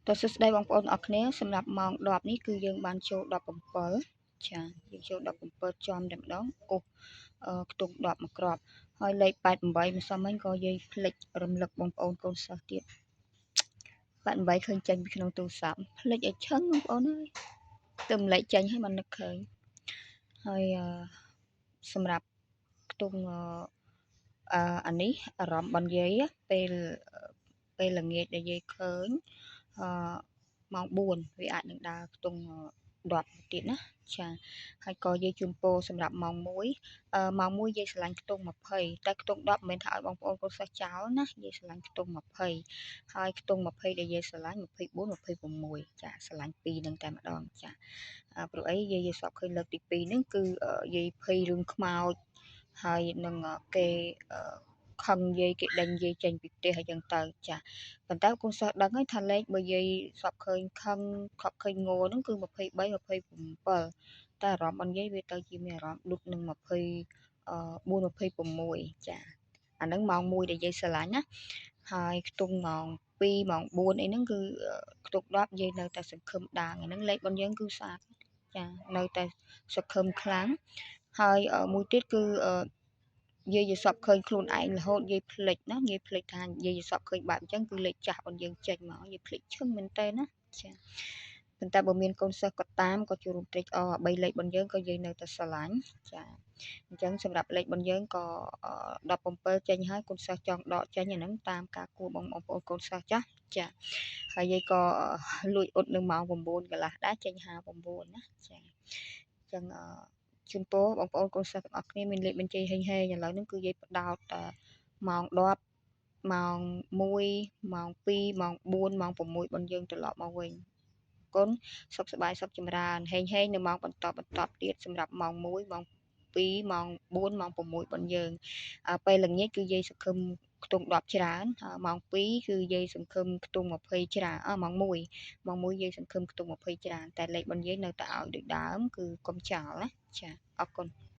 តើសួស្តីបងប្អូនអរគ្នាសម្រាប់ម៉ោង10នេះគឺយើងបានចូល17ចាយើងចូល17ចំតែម្ដងអូសខ្ទង់10មួយគ្រាប់ហើយលេខ88ម្សិលមិញក៏យាយភ្លេចរំលឹកបងប្អូនកូនសិស្សទៀត88ឃើញចេញពីក្នុងទូរស័ព្ទភ្លេចឲ្យឆឹងបងប្អូនអើយទៅម្លេចចេញឲ្យមិននឹកឃើញហើយសម្រាប់ខ្ទង់អានេះអារម្មណ៍របស់យាយពេលល្ងាចដែលយាយឃើញអឺម៉ោង4វាអាចនឹងដើរខ្ទង់10ទៀតណាចាហើយក៏យាយជូនពរសម្រាប់ម៉ោង1ម៉ោង1យាយស្រឡាញ់ខ្ទង់20តែខ្ទង់10មិនមែនថាឲ្យបងប្អូនកូនសិស្សចោលណាយាយស្រឡាញ់ខ្ទង់20ហើយខ្ទង់20ដែលយាយស្រឡាញ់24 26ចាស្រឡាញ់2នឹងតែម្ដងចាព្រោះអីយាយសពឃើញលើកទី2ហ្នឹងគឺយាយភ័យរឿងខ្មោចហើយនឹងគេខឹងយាយគេដេញយាយចេញពីផ្ទះអញ្ចឹងទៅចាប៉ុន្តែកូនសិស្សដឹងហើយថាលេខបើយាយសពឃើញខឹងខប់ឃើញងហ្នឹងគឺ23 27តែអារម្មណ៍របស់យាយវាទៅជាមានអារម្មណ៍ដុតនឹង24 26ចាអាហ្នឹងម៉ោង1ដែលយាយស្រឡាញ់ណាហើយខ្ទង់ម៉ោង2ម៉ោង4អីហ្នឹងគឺខ្ទង់10យាយនៅតែសង្ឃឹមដើងអាហ្នឹងលេខរបស់យើងគឺស្អាតចានៅតែសង្ឃឹមខ្លាំងហើយមួយទៀតគឺយាយសពឃើញខ្លួនឯងរហូតយាយភ្លេចណាយាយភ្លេចថាយាយសពឃើញបែបអញ្ចឹងគឺលេខចាស់របស់យើងចេញមកយាយភ្លេចឈឹងមែនតើណាចាប៉ុន្តែបើមានកូនសិស្សក៏តាមក៏ជួបរួមត្រេកអរ3លេខរបស់យើងក៏យាយនៅតែស្រឡាញ់ចាអញ្ចឹងសម្រាប់លេខរបស់យើងក៏17ចេញហើយកូនសិស្សចង់ដកចេញអាហ្នឹងតាមការគួរបងប្អូនកូនសិស្សចាស់ចាហើយយាយក៏លួចអ៊ុតនៅម៉ោង9កន្លះដែរចេញ59ណាចាអញ្ចឹងជូនពរបងប្អូនកូនសិស្សទាំងអស់គ្នាមានលេខបញ្ជីហេងហេងឥឡូវហ្នឹងគឺយាយផ្ដោតម៉ោង10ម៉ោង1ម៉ោង2ម៉ោង4ម៉ោង6របស់យើងត្រឡប់មកវិញគុណសុខសប្បាយសុខចម្រើនហេងហេងនៅម៉ោងបន្តបន្តទៀតសម្រាប់ម៉ោង1ម៉ោង2ម៉ោង4ម៉ោង6របស់យើងពេលល្ងាចគឺយាយសង្ឃឹមខ្ទង់10ច្រើនម៉ោង2គឺយាយសង្ឃឹមខ្ទង់20ច្រើនម៉ោង1ម៉ោង1យាយសង្ឃឹមខ្ទង់20ច្រើនតែលេខរបស់យាយនៅតែឲ្យដូចដើមគឺកុំចោលណាចាអរគុណ។